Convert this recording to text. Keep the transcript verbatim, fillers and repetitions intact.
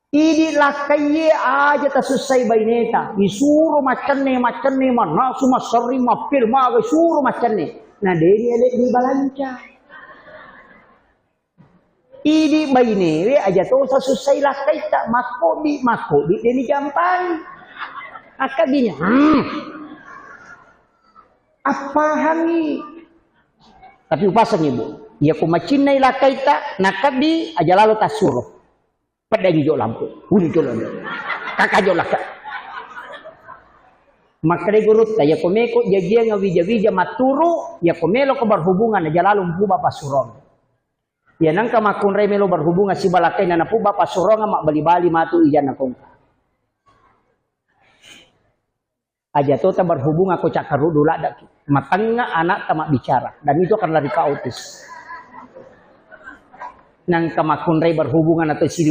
Idi lakkaiye aja tasussai baineta, isuro maccenne, maccenne, mannasu, masserri, mappil, maga, isuro maccenne. Na deni ele di balanca. Idi bainewe aja to tasussai lakkaitta, makkobi, makkobi deni jampangi. Akkabini, hmm. Appahangi. Tapi upasengi, Bu. Iya ko macinnai lakkaitta, nakabbi aja lalo tassuro. Peddangi jo lampu. Wuni jo lampu. Kaka jo lakka. Makkedai gurutta, iya ko meko jajiang wija-wija matturu, iya ko melo ko berhubungan aja lalo mpuba passurong. Iya nangka makkunrai melo berhubungan sibalakkai na napuba passurong mabbali-bali matu ijanna kongka. Aja to ta berhubung ako cakkaruddu laddaki. Matengnga anakta mabbicara. Dan itu akan lari ke autis. Nangka makkunrai berhubungan atau sidiwa